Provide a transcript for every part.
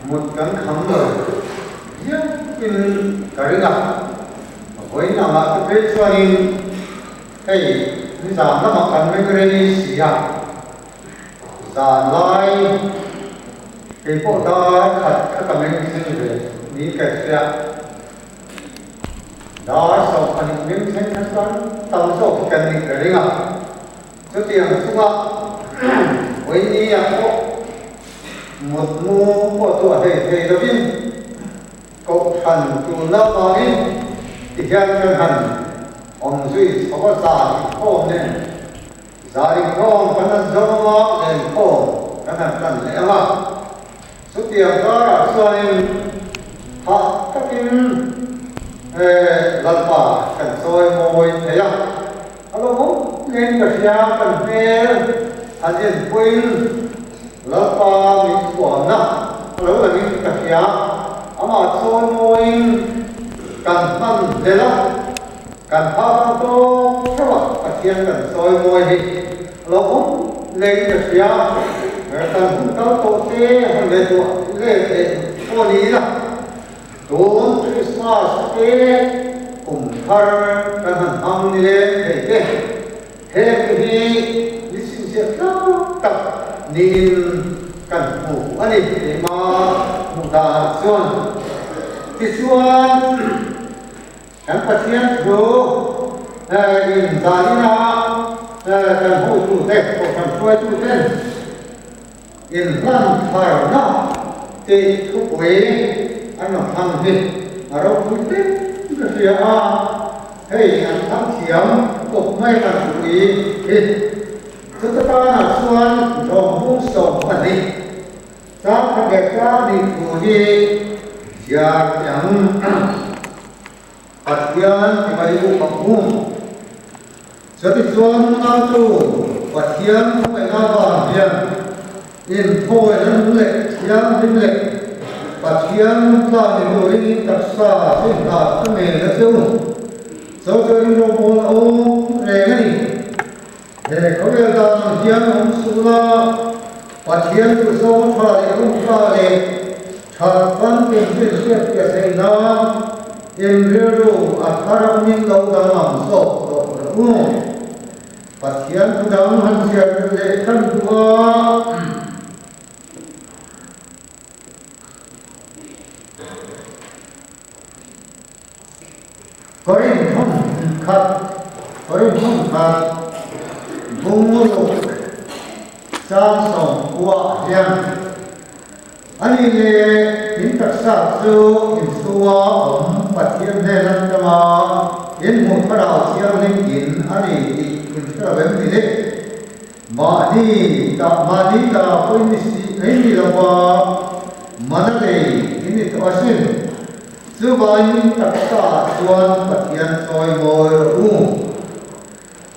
Mut kan kham lo viauin ka ring a, vawiin angah te phei chuanin hei nizan lamah kan meng rei si a, zan lai kei pawh dar khat kha ka meng thleng ve niin ka hria. Dar 20 meng thleng kha chuan tam zawk hi kan nih ka ring a. Chutiang chunga vawinia pawh mutmu pawh tuah hlei thei lovin kohhran tulna avangin tihian kan han awm zui chho a, zan inkhawm nen zan inkhawm kan han zawm anga lenkhawm kan han tan leh ang a. Chutiang karah chuanin hah takin Lalpa kan chawi mawi thei a. A lo awm ngeiin ka hria, kan hmel han en pawhin Lalpa min thuamna a lo langin ka hria, amah chawi mawiin kan hman hlel a, kan phak ang tawk theuh a Pathian kan chawi mawi hi a lo awm ngeiin ka hria, kan hun kal tawh te han ngaihtuah let leh pawh ni ila. Tun Christmas te kum thar kan han hmang ni leng thei te, heng te hi ni chhinchhiah tlak tak niin kan hmu a ni keima hmuh danah chuan. Tichuan kan Pathian thu in zanina kan hotute, kohhran hruaituten, Inhlan tharna tih thupui an rawn thlang hi a ropui hle ka hria a, hei an thlang thiam kawp mai kan thupui hi. Chuta tanah chuan Rawng bung 12 chang khat leh chang hnih thu hi chhiar teh ang. Pathian ti mai u ang u. Chutichuan Natu Pathian khawngaihna avang hian inthawina nung leh thianghlim leh Pathian tla ni turin in taksa chu in hna ka ngei a che u. Cho chu in rawngbawl a awm reng a ni. He khawvel dan ang hian awm suh la, Pathian duhzawng tha leh rum tha leh that famkim chu in hriat piah theih nan in rilru a thar awmin lo danglam zawk tawh rawh u. Pathian thu dang han chhiar belh leh kan duh a. Korin 3 Korin 3 bung ruk chang 9 hian a nih leh in taksa chu in chhunga awm Pathian hnen atanga in hmuh thlarau thianghlim in a ni tih in hre lo em ni le? Mahni ta mahni ta pawh in ni si in ni lova mana lei in ni tawh asin. Chuvangin taksa chuan Pathian chawi mawi rawh u.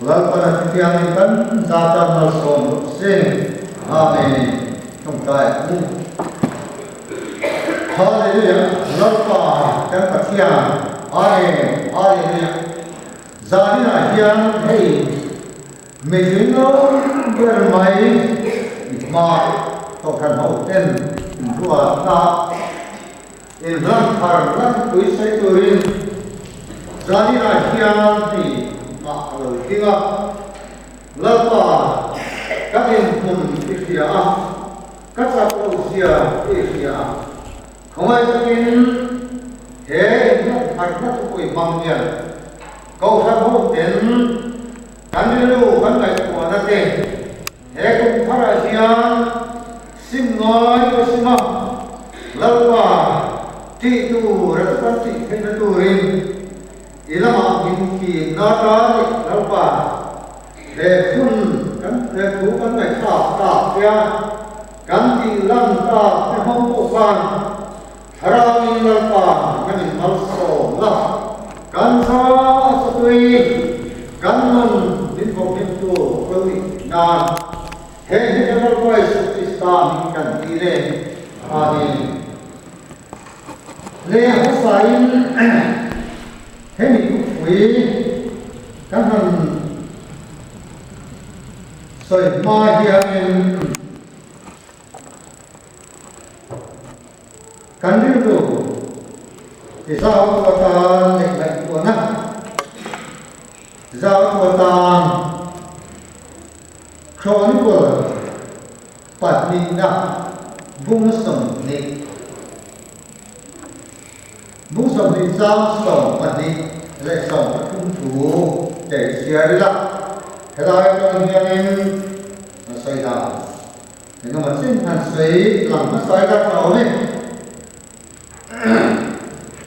Lalpana thutiangin kan za tan malsawm rawh se. Amen. Tawngtai ang u. Hallelujah Lalpa kan Pathian Amen Hallelujah Zaninah hian hei mitling lo ber mai i hma kohhran ho ten inruatna Inhlan thar la thupui sawi turin Zanina hian hei mah a lo tling a, Lalpa ka inhmun i hria a, ka chak loh zia i hria a, khawngaih takin he inhlan thar la thupui hmang hian Kohhran ho ten kan rilru kan ngaihtuahna te He kum tharah hian sim ngai ka sim a, Lalpa tih tur a chu kan tih theihna turin i lamah min fimna ata leh Lalpa he hun kan he thu kan ngaihthlak tak te a, kan tih lan tak te hmang pawh khan Thlarauin Lalpa kan inmalsawm la, kan za a chawtui, kan nun min vawmhimtu lo nih theih nan he hi kan Lalpa Jesuh Krista hming kan ti le. Amen. Le hmasain hemi thupui kan han sawi hma hianin. Kan rilru tizau tu atan leh ngaihtuahna zau tu atan Chronicle pahnihna bung 20, bung 20 chang 12 leh 13 thu te i chhiar ila. Helai atang hianin a sawi dan engemaw chin han sawi lang hmasa ila tha awm e.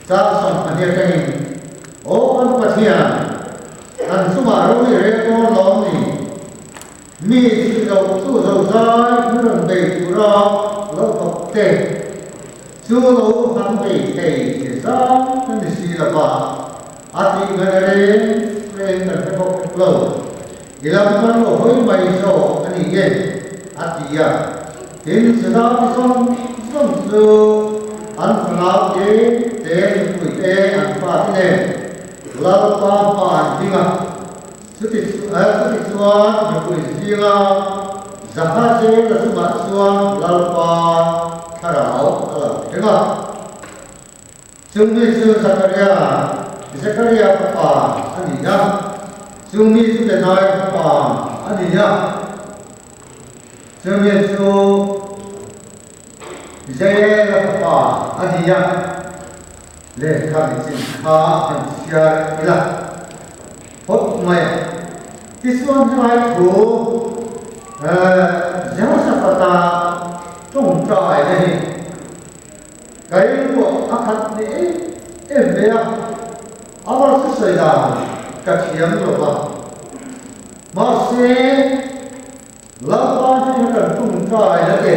Chang 12 atangin, Aw kan Pathian, an chungah ro i rel dawn lawm ni? Mi chih loh chu zozai min rawn bei tura lo thawk te chu lo han bei thei ti zang ka ni si lo va, a tih ngaihna reng reng kan hre bawk hek lo. I lam kan lo hawi mai zawk a ni e, a ti a. Tin, Juda te zawng zawng chu an fanau te te, nupui te, an fate nen Lalpa hma an ding a. Chuti chuan mipui zinga Jahaziela chungah chuan Lalpa thlarau a lo thleng a. Chung mi chu Zakaria, Zekaria fapa a ni a, chung mi chu Benaia fapa a ni a, chung mi chu Jeiela fapa a ni a. Lehkha michin kha han chhiar ila phawt mai a. Tichuan helai thu Jehoshaphat-a tawngtai na hi ka rilruah a khat ni em em mai a, a var chu sawi dan ka thiam lo va. Mahse, Lalpa hnenah kan tawngtai na te,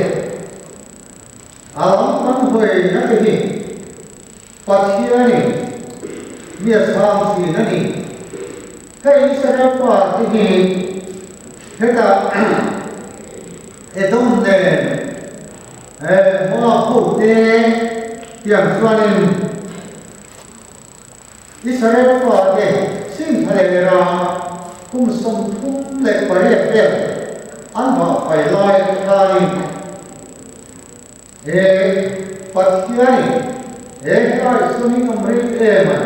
A lam kan hawi na te hi Pathianin mi a chhang thin a ni. Hei Israel pa te hi hetah Edom nen Moab ho te tiang chuanin Israel pa te sin tha leh ra kum 38 vel an vah fai lai khanin He Pathianin he helai chuan in awm rei em a,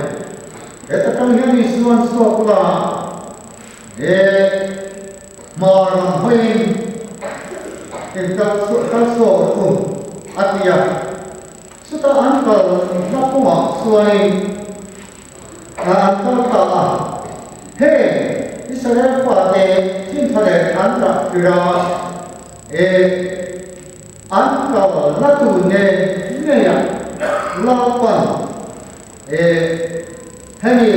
heta tang hian Isuan chhuak ula, he hmar lam hawiin in kal kal chhuak rawh u, a ti a. Chutah an kal hla kawngah chuanin an kal ta a. Heng Israel fate thintha leh an rah tir a, e. An kal la tur nge ngei a Lalpan e hemi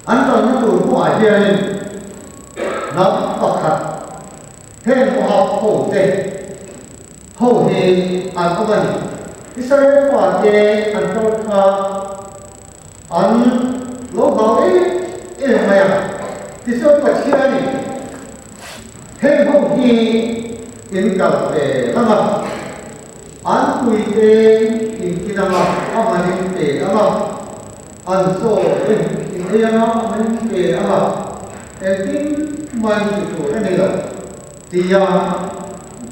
an kalna tur hmuhah hianin hnam pakhat heng Moab ho te ho hi an awm a ni. Israel fate an kal kha an lo hlau em em mai a, tichuan Pathianin Heng ho hi in kal ve lam a, an puite in kin ang a, a man in pe ang a, an chaw te in ei ang a, a man in pe ang a, engtin mah in ti tur a ni lo, tia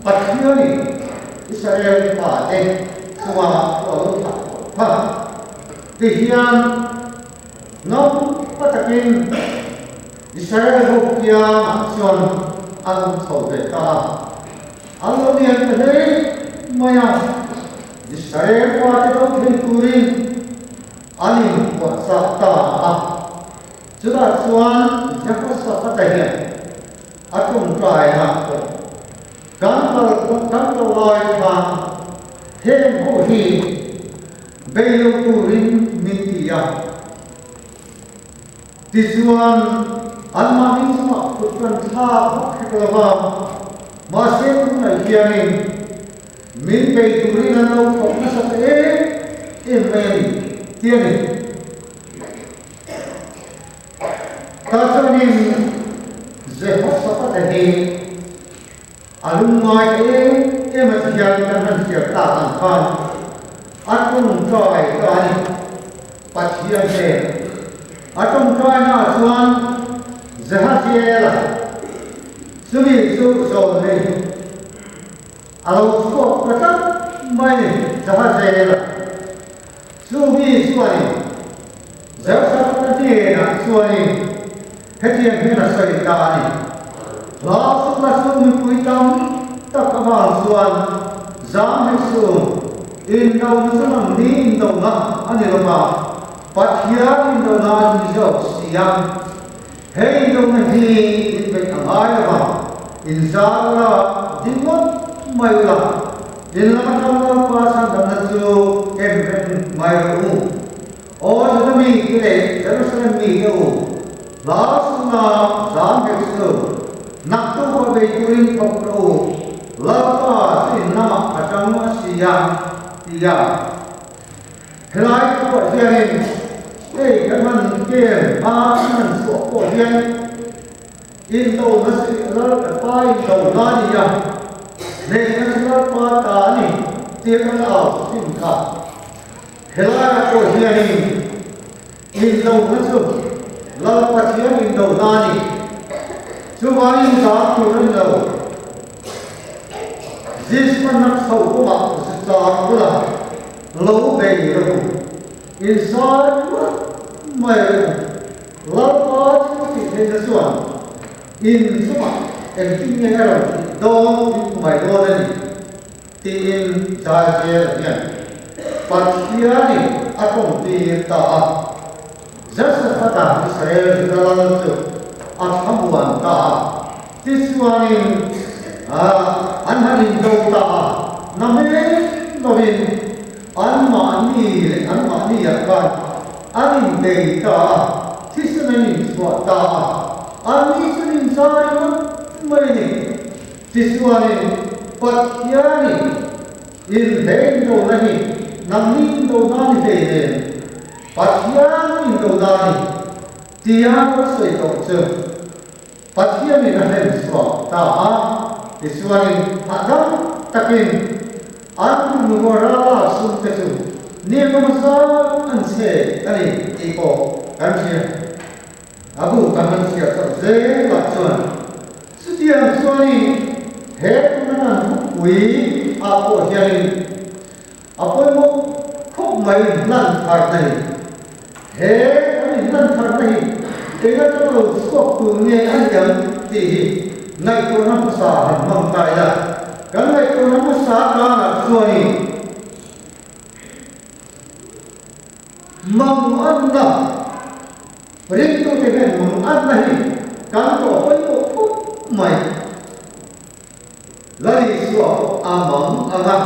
Pathianin Israel fate chunga thu a lo thlah tawh kha. Tihian nawmpa takin Israel ho kiangah chuan an awm chho ve ta a, an lo lian ta hle mai a, Israel fate do thei turin an inpuahchah ta a. Chutah chuan Jehoshaphat-a hian a tawngtaina pawh kan kal kan kal lai khan heng ho hi bei lo turin min ti a. Tichuan, anmahni chungah kut kan thlak vak hek lo va, mahse tunah hianin min bei turin an lo thawk nasa ta em em mai a ni, ti a ni. Tah chuanin Jehoshaphat-a hi a lungngai ta em em a ti hian kan han hriat tak ang khan a tawngtai ta a ni. Pathian hnen a tawngtainaah chuan Jehaziela chumi chu zawn nei a lo chhuak ta tlat mai ni Jahaziela chu mi chuanin Jehoshaphat-a hnenah chuanin hetiang hian a sawi ta a ni, Hla sukna chu mipui tam tak avang chuan zam hek suh, indona chu nangni indona a ni lo va, Pathian indona a ni zawk si a. Hei indona hi inbeih a ngai lo va, inzar ula, ding ngawt mai ula, in lam atang Lalpa chhandamna chu en reng mai rawh u. Aw Juda mite leh Jerusalem mite u, hla suna zam hek chu naktuk a bei turin thawk rawh u, Lalpa chu in lamah a tang a si a, ti a. Helai pawh hianin hei kan han kem a, kan han chhuah pawh hian indona chu Lalpa indona a ni a, hnehna chu Lalpa ta a ni tia kan au thin kha. Helaiah pawh hianin indona chu Lal Pathian indona a ni. Chuvangin zam tur a ni lo. Zismanna chho kawngah zar bula lo bei rawh u, inzar ngawt mai rawh u. Lalpa thil tih theihna chuan in chungah engtin nge a rawn tih dawn in hmu mai dawn a ni, tiin Jaziel hian Pathianin a tawngtir ta a. Jehoshaphat-a Israel Juda lal chu a thlamuan ta a. Tichuanin an han indo ta a, na hmel lovin anmahni leh anmahniah khan an inbei ta a, thisen an inchhuah ta a, anni chu an inzai ngawt mai a ni. Tichuanin Pathianin inhlei indona hi nangni indona ni hlei nen Pathian indona a ni tia ka sawi tawh chu. Pathianin a hlen chhuak ta a, tichuanin hahdam takin an bungrua rala sumte chu niam hmasa an che a ni tih pawh kan hria. A bu kan han chhiar chauh zelah chuan chutiang chuanin he tuna kan thupui ah pawh hianin a pawimawh khawp mai inhlan tharna hi. He kan inhlan tharna hi eng atanga lo chhuak tur nge a ni ang tih hi ngaihtuahna hmasa han hmang ta ila. Kan ngaihtuahna hmasa tanah chuanin manganna, ringtute hian manganna hi kan tawh pawimawh khawp mai. Lal Isua pawh a mang ang a,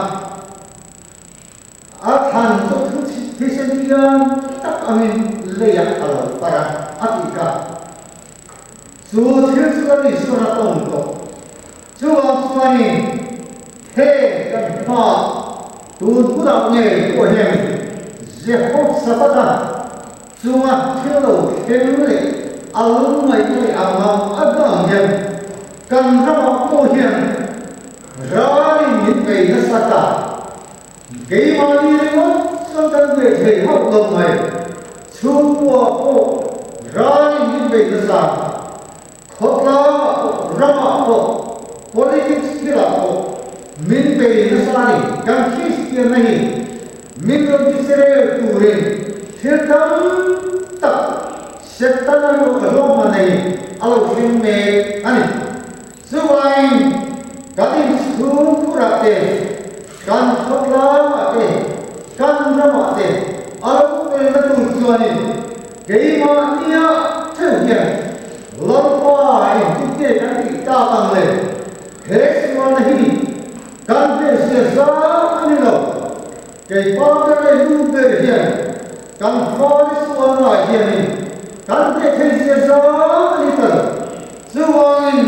a thlan chu thu thisen thiam tak angin leiah a lo par a, a tih kha. Chu thil chu Lal Isua'n a tawng tawh. Chuvang chuanin he kan hma tun hunah ngei pawh hian Jehoshaphat-a chunga thil lo thleng leh a lungngaihna leh a mang a dang hian Kan ramah pawh hian ralin min bei nasa ta. Keimahni ringawt chuan kan bei thei hauh lo mai. Chhungkua pawh ralin min bei nasa. Khawtlangah pawh, ramah pawh, politics thilah pawh min bei nasa a ni. Kan Kristianna hi min rawn tisirel turin thil tam tak Setana luah hlawm a nei a lo thleng mek a ni. Chuvangin kan inchhung phurah te, kan khawtlangah te, kan ramah te a lo felna tur chuanin keimahnia theuh hian Lalpa engtin nge kan tih tak ang le? He sualna hi kan hmeichhia zang a ni lo. Kei pa ber leh nu ber hian kan fate sualnaah hianin kan hneh thei zia zang a ni ta lo. Chuvangin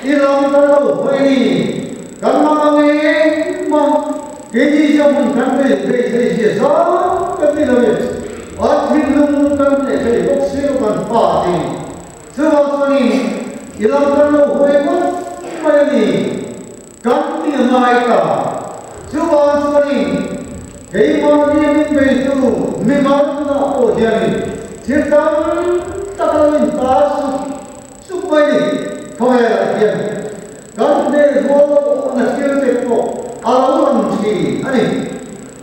i lam kan lo hawi ni, kan mang ang engmah keini zawngin kan bei bei thei zia zang kan ni lo e. An thinlung kan hneh thei bawk si lo kan fate. Chuvang chuanin i lam kan lo hawi ngawt mai a ni. Kan ti a ngai ta. Chuvang chuanin keimahni min beitu mimal ah pawh hianin thil tam tak a lo intar sup sup mai ni. Khawvelah hian kan hneh rual lohna thil te pawh a lo lang thin. thin a ni.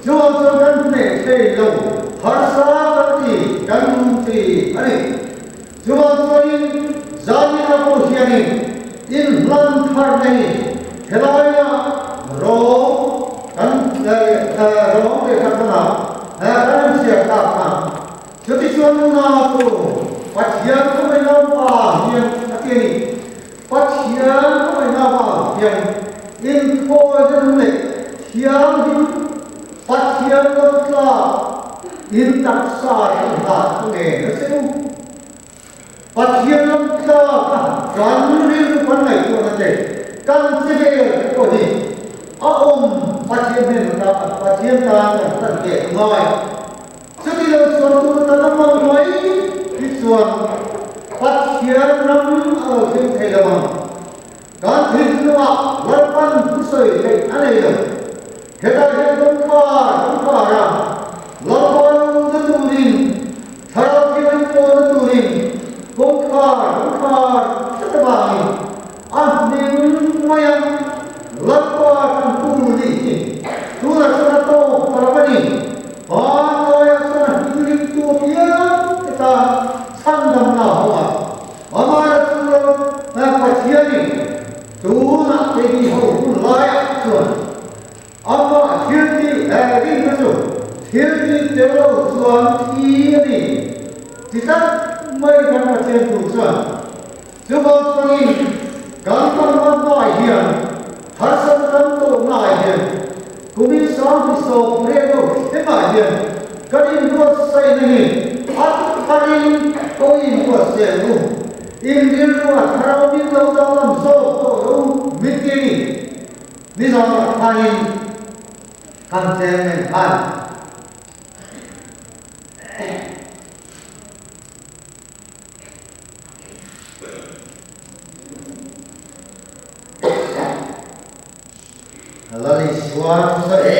Chuan chuan kan hneh thei lo, harsa kan ti, kan rum thin a ni. Chuan chuanin Zanina pawh hianin inhlan thar nei helaia rawng kan rawng lehkha thawnah kan inchhiar tak kha. Chutichuan nuna chu Pathian khawngaihna vang hian a ti a ni. Pathian khawngaihna vang hian inkhawina nung leh thianghlim Pathian lo tlak in taksa te inhlan a ngen a che u. Pathian lam tlak a kan rilru kan ngaihtuahna te kan che vel te pawh hi a awm Pathian hnen ata Pathian tan kan hlan leh a ngai. Chuti lo chuan tuna kan a hmang mai hi chuan Pathian ram a lo thleng thei lo ang. Kan thinlungah Lalpan thusawi theih a nei lo. Hetah hian kawngkhar kawngkhar a Lalpa lungna turin, Thlarau Thianghlim pawlna turin kawngkhar kawngkhar tlat avangin a hming mai a, Lalpa kan pu nih hi tunah chuan a tawk ta lo a ni. Hmanlaiah chuan a hming ringtu apiang te tan chhandamna a hawng a, amah chu Pathianin tunah keini ho hun laiah chuan amah thil tih rinna chu thil tih tel lo chuan thi a ni ti tlat mai kan Pathian tur chuan. Chuvang chuanin kan hmanhman hmaah hian harsatna kan tawhnaah hian kumin sanghi sawm riat lo thlengah hian kan inbuatsaihna hi a tharin pawh i inbuatsaih ang u. In rilru a thar awmin lo danglam zawk tawh lo min ti a ni. Nizanah khanin kan chairman khan. Lal Isua thusawi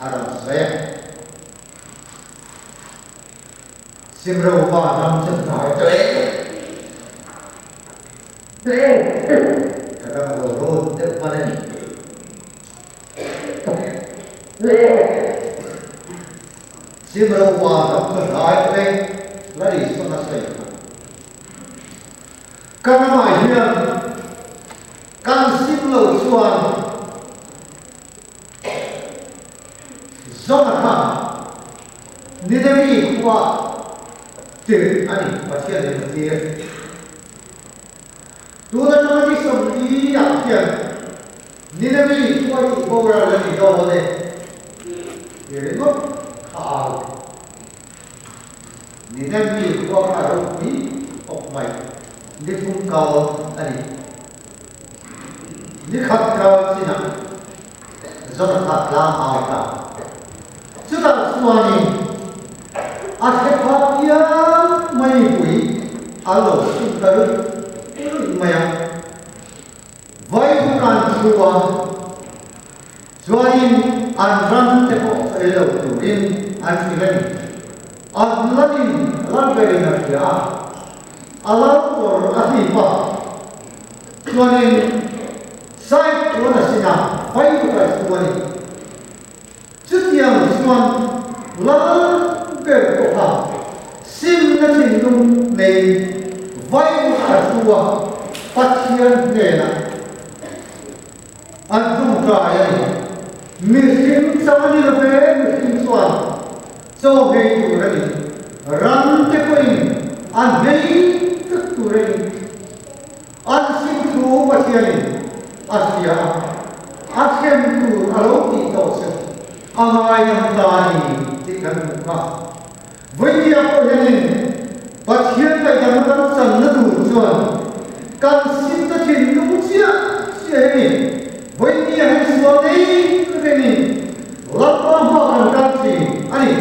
a rawn sawi a. Simreuva hnam chu hnai tawh e. Ka dang lo rawn deuh hman a ni. Simreuva hnam chu hnai tawh e. Lal Isua a sawi kha. Ka ramah hian kan sim lo chuan Zona kha Nineveh khua tirh a ni, Pathian in a tir. Tun atanga ni 40 ah hian Nineveh khua hi boral a ni dawn e ti ringawt kha au. Nineveh khua kha ropui khawp mai, ni thum kal a ni. Ni khat kal chinah Zona kha tlang au ta. Chutah chuanin a hre pha piang mai mipui an lo sim ta ruih ruih mai a. Vaibuk an thu a, chuanin an ram te pawh chu ei lo turin an hrilh a ni. An lalin lal berin a hria a, a lal kawr a hlip a, chuanin Side chuan a sin a, vaibuk a thu a ni. Chutiang chuan lal ber pawha simna thinlung nei vaibuk a thu a, Pathian hnenah an tawngtai a ni. Mihring chang a ni lo ve, mihring chuan chaw nghei tur a ni, ram te pawhin a nghei vek tur a ni. An sim thu Pathianin a hria a, a hrem tur a lo tih tawh chu a ngaidam ta a ni tih kan hmuh kha. Vawinia pawh hianin Pathian ngaihdamna kan channa tur chuan kan simna thinlung chiah chiah hi a ni. Vawinia hian sual nei rengin Lalpa hma kan kal thin a ni.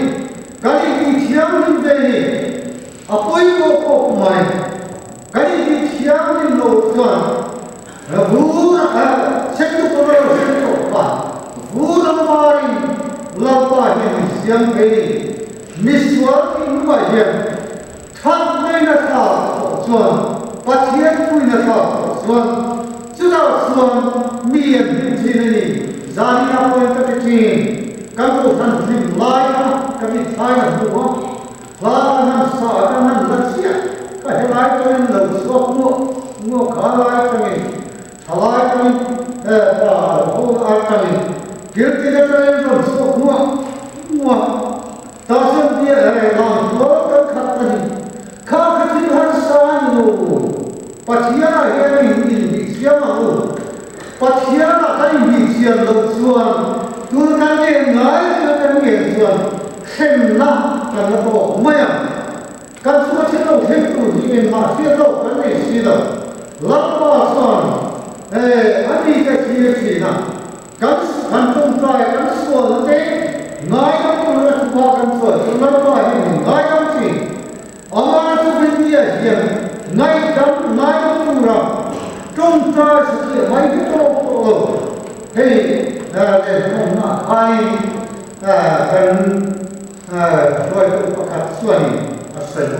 Kan intih thianghlim ve hi a pawimawh khawp mai. Kan intih thianghlim lo chuan vur a sentu pawh a lo sen tawh kha vur a varin Lalpa hian min siam thei ni. Misual thinlungah hian that neina thlak tawh chuan Pathian puina thlak tawh chuan chutah chuan. chuan mi an hlim thin a ni. Zania pawhin ka ti thin. Kan kohhran hlim lai kha ka mitthla in a hmu a, hla kan han sa a, kan han la chiah kha helai tawhin lo chhuak nguah nguah kha lai tangin, thalai tangin, pa ho atangin kiltin atangin rawn chhuak nguah nguah. Tahchuan bia eh lamtual kan khat a ni. Kha kha thil harsa a ni lo. Pathianah hian in inbihchiam ang u. Pathianah kan inbihchiam loh chuan tun kan ngen ngai reng kan ngen chuan hremna kan la tawk mai ang. Kan chunga thil lo thleng tur hi engmah hriat loh kan nei si lo. Lalpa chuan eh a mite thlir thin a. Kan kan tawngtai kan sualna te ngaidam tura thupa kan chuan chu Lalpa hian min ngaidam thin. Amah chu Biblia hian ngaihdam ngaidam tura tawngtai satliah mai hi tawk tawh lo. Hei lehkhawmna ah khanin kan hruaitu pakhat chuanin a sawi.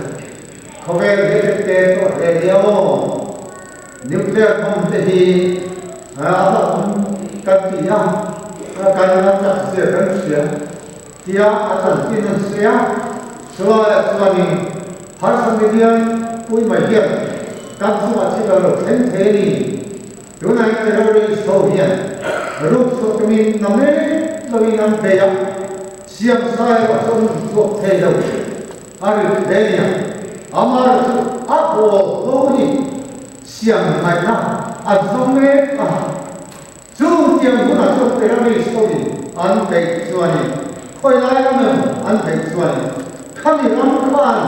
Khawvel hi a te tawh hle nia aw. Nuclear bomb te hi a hlauhawm kan ti a, kan la chak zia kan hria tia a chanchin an sawi a, chulaiah chuanin harsa milian pui mai hian kan chungah thil a lo thleng thei a ni. Tunah hian terrorist ho hian ruk chhuah tumin na mek loin an bei a, siam sa erawh chu an ruk chhuak thei lo. A rit hle nia. Amar chu a bawl ho hi siam ngaihna an zawng mek a. Chung tiang hunah chuan terrorist hoin an beih chuanin khawi lai ram emaw an beih chuanin khami ram khan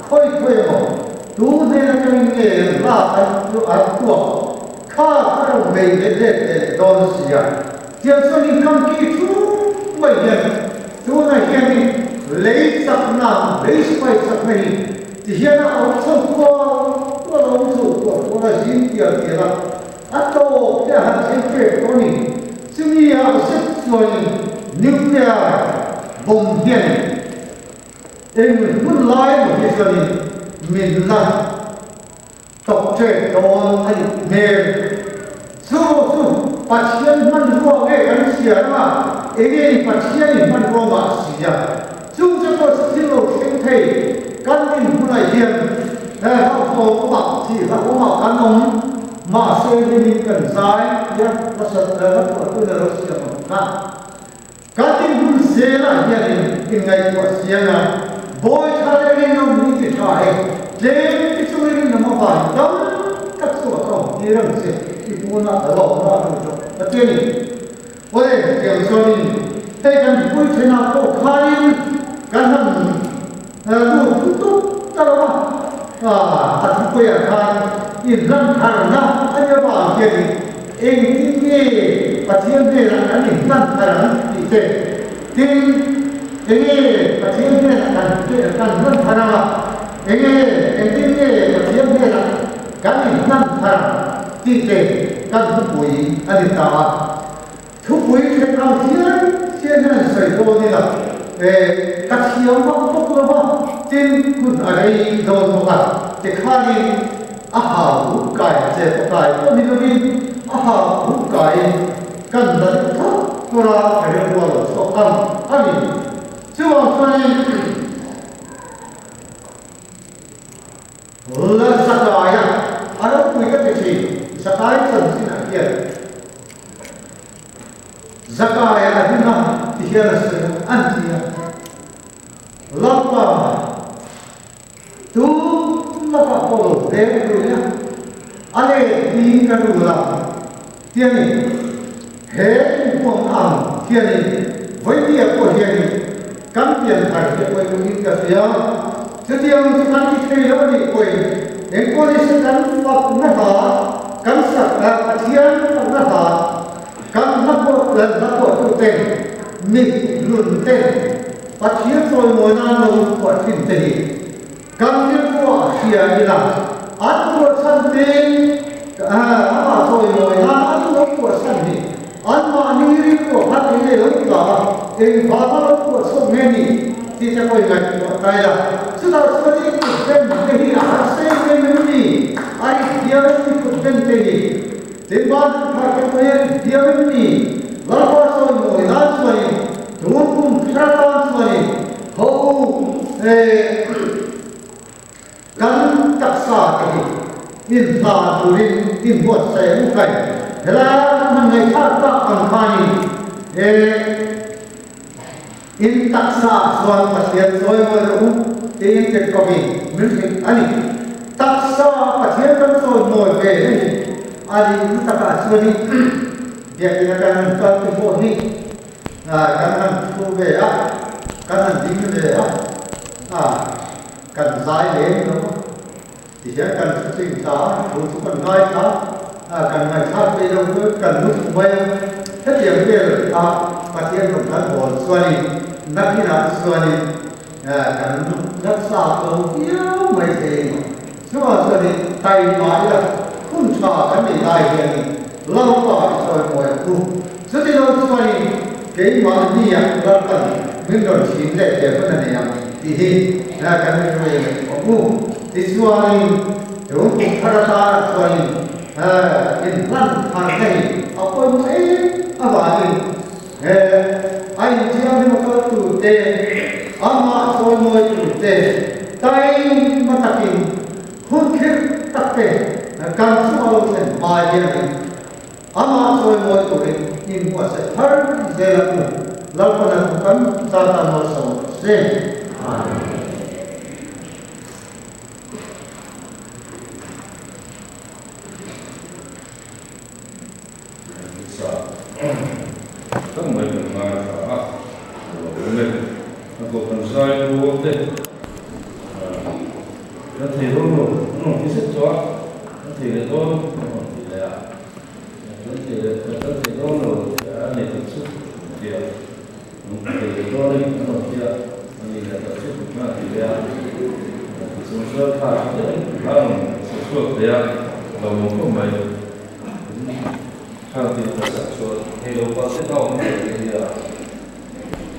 khawi khawi emaw tu hnen atangin nge lak an an tuak kha kha rawn bei let let leh dawn sia. Tiang chuan inkamki thu mai hian tunah hianin lei chakna, lei sipai chakna hi ti hian a awm chho tual tual a, awm chho tual tual a, zing tial tial a, a tawp te a han thleng ṭep tawh a ni. Chumi ah zet chuanin nuclear bomb hianin eng hmun lai emaw hi chuanin min la Tawk ṭek dawn a nih hmel. Chu chu Pathian hmanrua nge kan chhiar anga enge ni Pathian in hmanrua mah si a? Chu che pawh chu thil lo thleng thei kan dinhmunah hian he hlauhawm awmah thih hlauhawmah kan awm mahse hlimin kan zai tia hla hla phuahtu in a lo siam ang kha. Kan dinhmun zelah hianin inngaihtuah chiang a, bawi tha leh rinawm ni ti tha e, tlem ti chungin rinawm avangin tam tak chu a ka awm tir ang che, i punah ka lawm a tu chu a ti a ni. Awle, tiang chuanin hei kan pui thenah pawh khanin kan han lut lutuk ta lo a, a thupuiah khan inhlan tharna a nih avang hianin Engtin nge Pathian hnenah kan inhlan thar ang tih te, tin, enge Pathian hnenah kan kan hlan thar ang a, enge engtin nge Pathian hnenah kan inhlan thar ang tih te kan thupui a ni ta a. Thupui then ang hian hian hian sawi dawn ila, eh, ka thiam vak bawk lo va, tin, hun a rei dawn bawk a, tikhanin a ha huh kai a che pawh kai pawh ni lovin a ha huh kaiin kan la deuh thak tura ka rilru a lo chhuak ang a ni. Chuvang chuanin la Zakaia a ropui ka ti thin, Zakai chanchinah hian Zakaia a ding a ti hian a sawi a, an ti a, Lalpa, Tun lakah pawh lo veng tur nia, a let hi ka rul a, tianin he inpuang ang hianin vawinia pawh hianin kan pian thar hi a pawimawhin ka hria. Chutiang chu kan ti thei lo a nih pawhin engpawh ni se kan fakna hla, kan sak Pathian fakna hla, kan hla phuahtuten mi hlun ten Pathian chawimawi nan lo phuah thin te hi kan rilruah hria ila, an phuah chhan te amah chawimawi nan an lo phuah chhan hi anmahni rilruah khan eng nge lo tla a, engvanga lo phuah chhuak nge ni tih te pawh i ngaihtuah ta ila. Chutah chuan i kut ben te hi a harsa em em em ni? A rit hial i kut ben te hi. Tin ban thar te pawh hian diam em ni? Lalpa sawi mawi nan chuanin tun kum thar atan chuanin ho eh kan taksa te hi inhlan turin inbuatsaih ang u kai. Helai kan han ngaihthlak tak ang khanin eh In taksa chuan Pathian chawi mawi rawh u tiin tirhkohin min hrilh a ni. Taksa Pathian kan chawi mawi ve na hi a nih na takah chuanin biakinn atang han kal te pawh hi kan han thu ve a, kan han ding ve a, kan zai lem lo a. Tihian kan thu ching ta a, thu chu kan ngaithla a, kan ngaihthlak peih lo chu kan mu thung mai a. Hetiang vel kha Pathian rawn kan bawl chuanin nakinah chuanin kan la chak lo viau mai thei a ni. Chuvang chuanin taima ila hun tha kan nei lai hianin Lalpa i chawi mawi ang u. Chuti lo chuanin keimahnia Lalpan min rawn thin leh ve hun a nei ang tih hi kan rilru ngaih awm u. Tichuanin tun kum thar atana chuanin inhlan tharna hi a pawimawh em avangin a inthianghlim a kal turte, amah chawimawi turte taima takin hun khirh takte kan chunga lo thlen hma hianin Amah chawimawi turin inbuatsaih thar zel ang u. Lalpan a thu kan zat a malsawm rawh se. Amen. Sa tak mai kan ngaithla a, a lo awm e. A kohhran zai rual te kan thei dawn lo, an rawn ti zet tawh a, kan thei leh dawn an rawn ti leh a, kan thei leh kan thei dawn lo a ni tak chu an ti a, an thei leh dawn e an rawn ti a, a ni leh tak chu an ti leh a, chung chuan kha tha deuhin an rawn sa chhuak thei a, a lo awm khawp mai. Khang tin ka sak chuan hei lo pal te kha awm thei te nia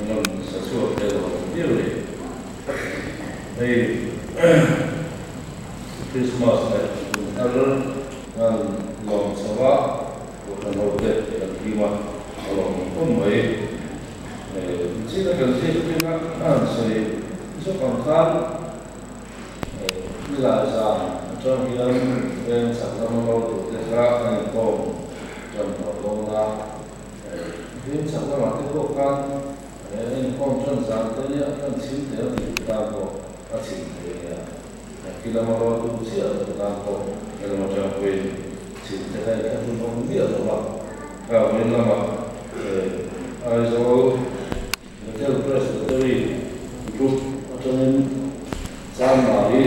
rawn sa chhuak thei lo ang viau ni. Hei Christmas leh kum thar kan lawm chho a, kohhran ho te kan hlim a, a lawm awm khawp mai. Zin a kan ziak thin a, a han sawi zawk ang khan Nilai zan atang hian veng chak lama lo tur te kha an inkhawm tan tawh dawn a, veng chak lamah te pawh khan an inkhawm tan zan te nia kan chhim tel tih te tan pawh a chhim thei a nia. Khi lama lo tur chiah lo te tan pawh he lam atang pawhin chhim te kha inthlahrun awm miah lo va, kha vawiin lamah Aizawl Bethel Presbytery Group atangin Chanmari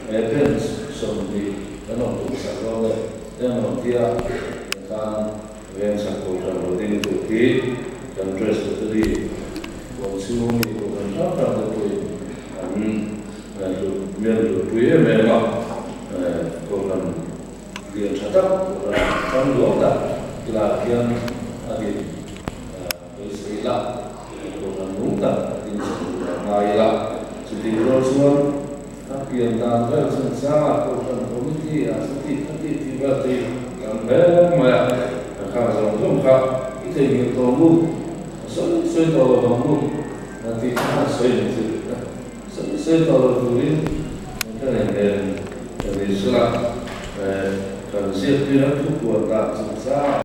he bench 20 kan awm tum sak dawn e te an rawn ti a, tiang khan veng chak kohhran lo ding tur hi kan Presbytery huam chhung mi kohhran hrang hrang te pawhin an mian hlutpui em em a, kohhran lian tha tak kohhran changduang tak tilai hian a din. Beisei ila, kohhran nung tak a din chho tur a ngai ila. Chutih rual chuan a pian dan vel chungchangah kohhran committee ah chuti khati tih vel te hi tam hle mai a, a khang zawng zawng kha i theihnghilh tawh mu, a sawi sawi tawh lo vang mu, a tih kha han sawi ang chu, sawi sawi tawh lo turin ka nei hmel ka ni sela, kan ziak tuina thupuan dan chungchangah.